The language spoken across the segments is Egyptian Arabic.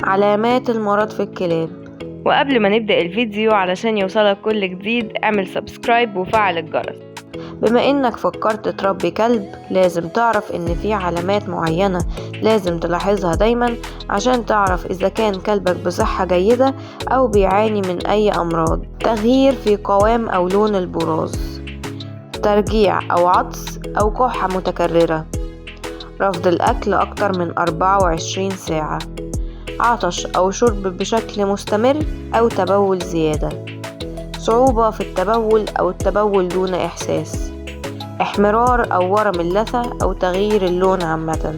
علامات المرض في الكلاب. وقبل ما نبدأ الفيديو، علشان يوصلك كل جديد، اعمل subscribe وفعل الجرس. بما انك فكرت تربي كلب، لازم تعرف ان في علامات معينة لازم تلاحظها دايما عشان تعرف اذا كان كلبك بصحة جيدة او بيعاني من اي امراض. تغيير في قوام او لون البراز، ترجيع او عطس او كحة متكررة، رفض الاكل اكتر من 24 ساعة، عطش او شرب بشكل مستمر او تبول زيادة، صعوبة في التبول أو التبول دون إحساس، احمرار أو ورم اللثة أو تغيير اللون عامة،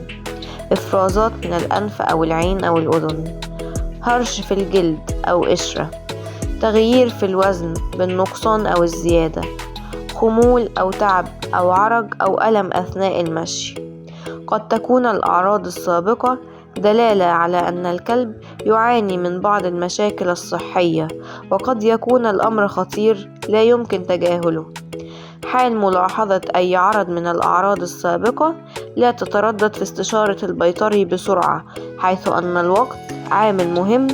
إفرازات من الأنف أو العين أو الأذن، هرش في الجلد أو قشرة، تغيير في الوزن بالنقصان أو الزيادة، خمول أو تعب أو عرج أو ألم أثناء المشي. قد تكون الأعراض السابقة دلالة على أن الكلب يعاني من بعض المشاكل الصحية، وقد يكون الأمر خطير لا يمكن تجاهله. حال ملاحظة أي عرض من الأعراض السابقة، لا تتردد في استشارة البيطري بسرعة، حيث أن الوقت عامل مهم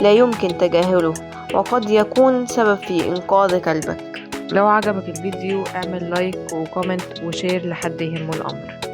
لا يمكن تجاهله وقد يكون سبب في إنقاذ كلبك. لو عجبك الفيديو، اعمل like و comment و share لحد يهمه الأمر.